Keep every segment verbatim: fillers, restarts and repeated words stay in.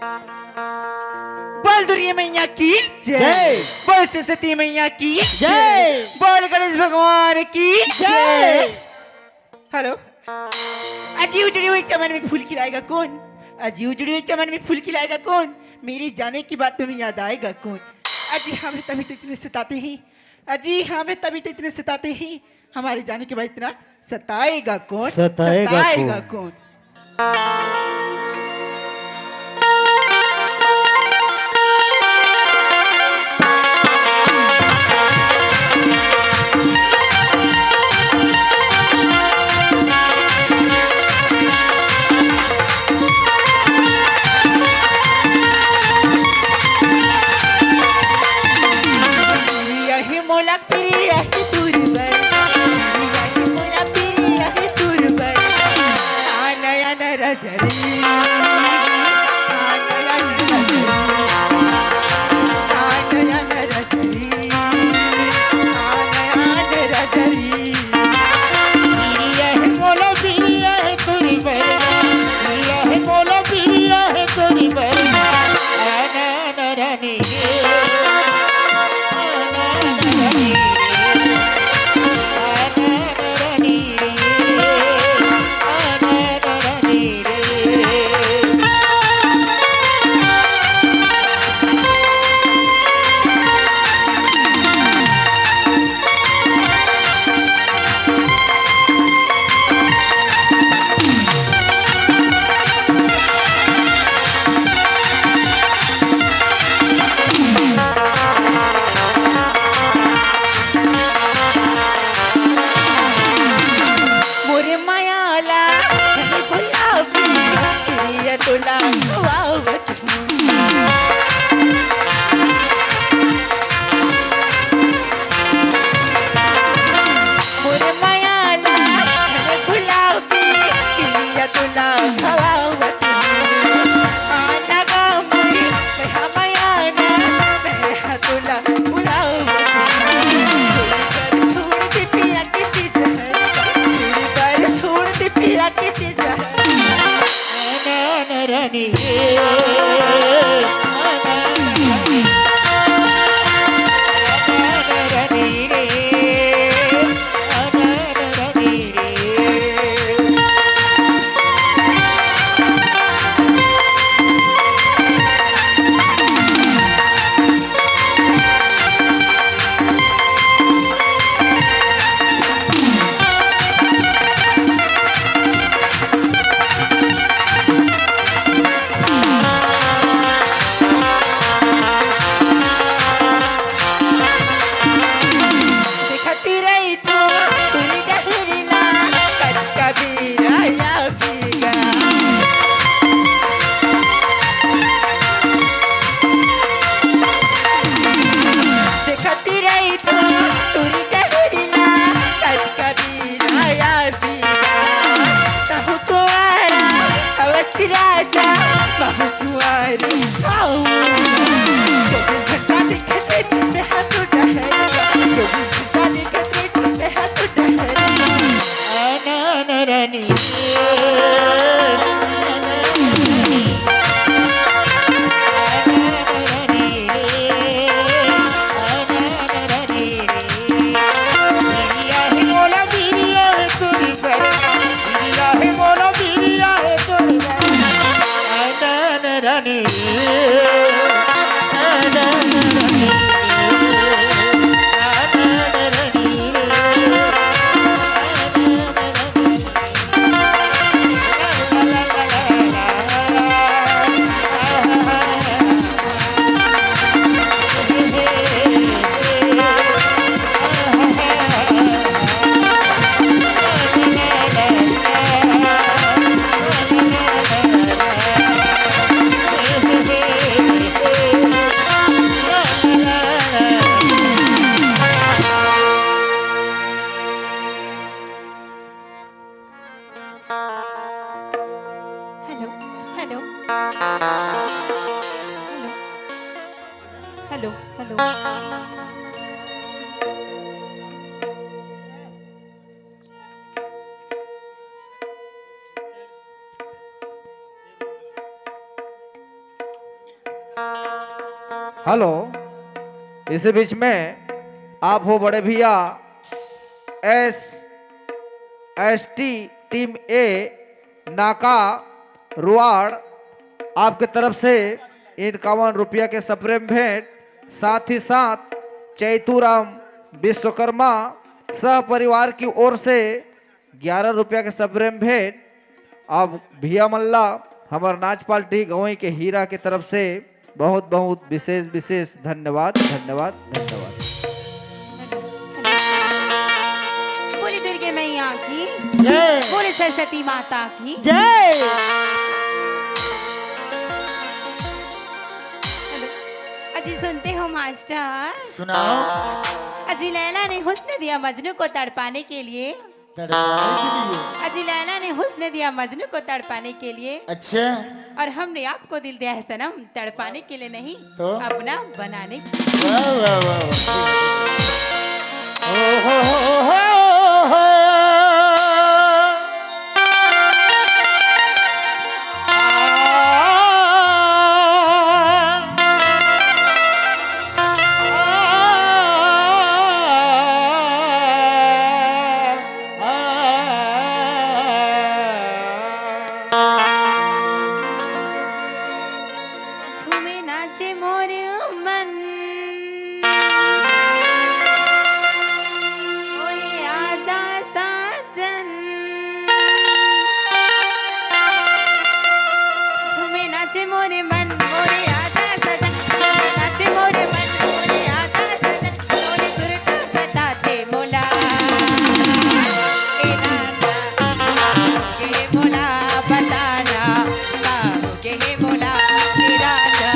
बोल दुर्गे मैया की जय। जय। बोल सरस्वती मैया की जय। बोल गणेश भगवान की जय। जय। हेलो। अजी उजड़ी हुई चमन में फूल खिलाएगा कौन? अजी उजड़ी हुई चमन में फूल खिलाएगा कौन? मेरे जाने के बाद तुम्हें याद आएगा कौन? अजी हमें तभी तो इतने सताते हैं। अजी हमें तभी तो इतने सताते हैं। हमारे जाने के बाद इतना सताएगा कौन? सताएगा सताएगा कौन? कौन? यही मोला प्रिय है तुरबर, यही मोला प्रिय है तुरबर। आ नया नरा जरी, आ नया नरा जरी, आ नया नरा जरी, आ नया नरा जरी। यही मोला प्रिय है तुरबर, यही मोला प्रिय है तुरबर। आ नया नरा मोरे माया ला झन भुलाबे, पिरिया तोला खवावत हूँ। मोरे माया ला झन भुलाबे, पिरिया तोला खवावत हूँ। आना गा मोरे, मैं हा माया ना, मैं हा तोला बुलावत हूँ। छोड़ दे पिया के तेज है, छोड़ दे पिया के तेज है। Hello, hello, hello, hello, hello. Hello, इसी बीच में आप वो बड़े भैया एस एस टी टीम ए नाका रुआड़, आपके तरफ से इक्यावन रुपया के सप्रेम भेंट, साथ ही साथ चैतूराम विश्वकर्मा सह परिवार की ओर से ग्यारह रुपया के सप्रेम भेंट। अब भैया मल्ला हमर नाच पार्टी गवई के हीरा के तरफ से बहुत बहुत विशेष विशेष धन्यवाद, धन्यवाद, धन्यवाद। बोली दुर्गे मैया की, जय बोली सरस्वती माता की। जय। अजी सुनते हो मास्टर, सुनाओ। अजी लैला ने हुस्न दिया मजनू को तड़पाने के लिए। तड़पाने के लिए। अजी लैला ने हुस्न दिया मजनू को तड़पाने के लिए, अच्छा। और हमने आपको दिल दिया है सनम तड़पाने के लिए नहीं, तो? अपना बनाने के लिए। वाह वाह वाह वाह। ओ हो हो हो हो। झूमे नाचे मोर मन, ओए आजा साजन। झूमे नाचे मोर मन, ओए आजा साजन। झूमे नाचे मोर मन, ओए आजा साजन। तोरे सुरता सताथे मोला। ए राजा, के मोला बताना, का हो के मोला, ए राजा,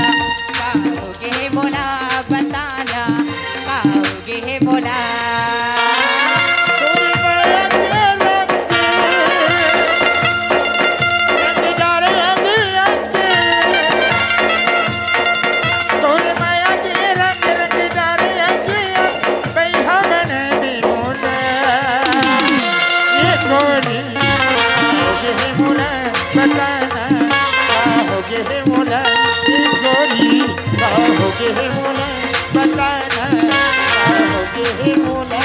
का हो के मोला बताना, का हो के मोला। बताना का हो गे हे मोला, ए गोरी का हो गे हे मोला, बताना का हो गे हे मोला।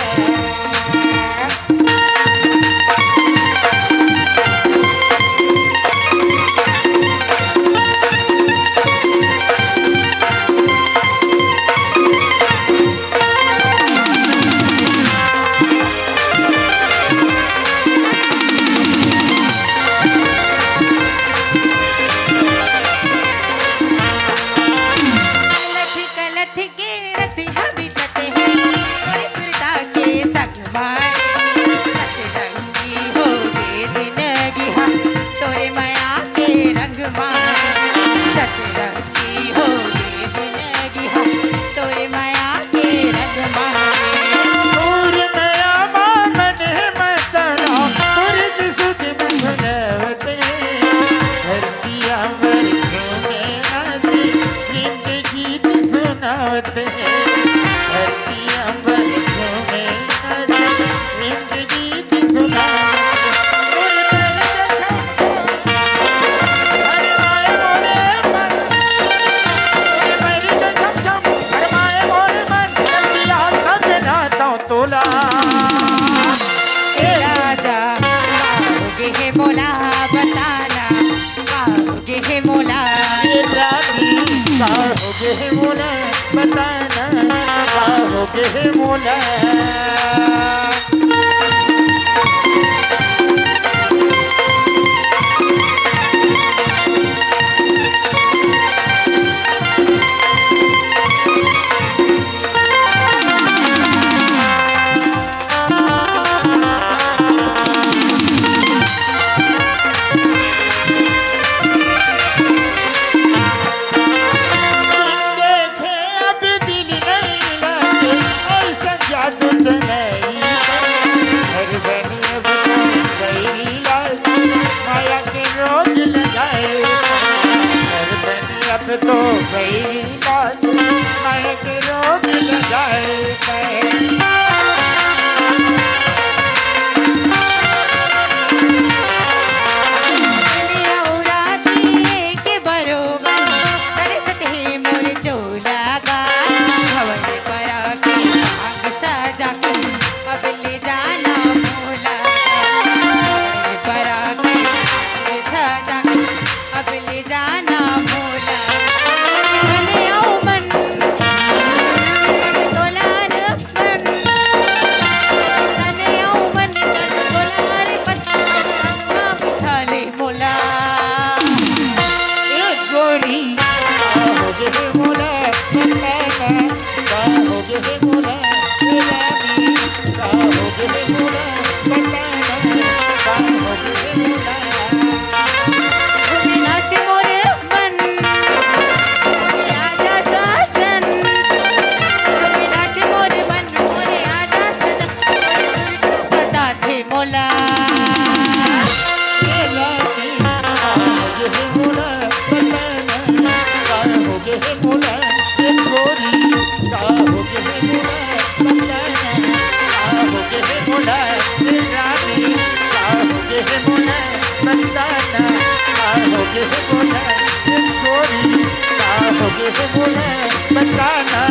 गे हे मोला बताना,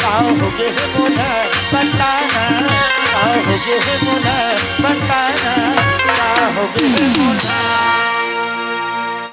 का हो गे हे मोला बताना, का हो गे हे मोला बताना, का हो गे हे मोला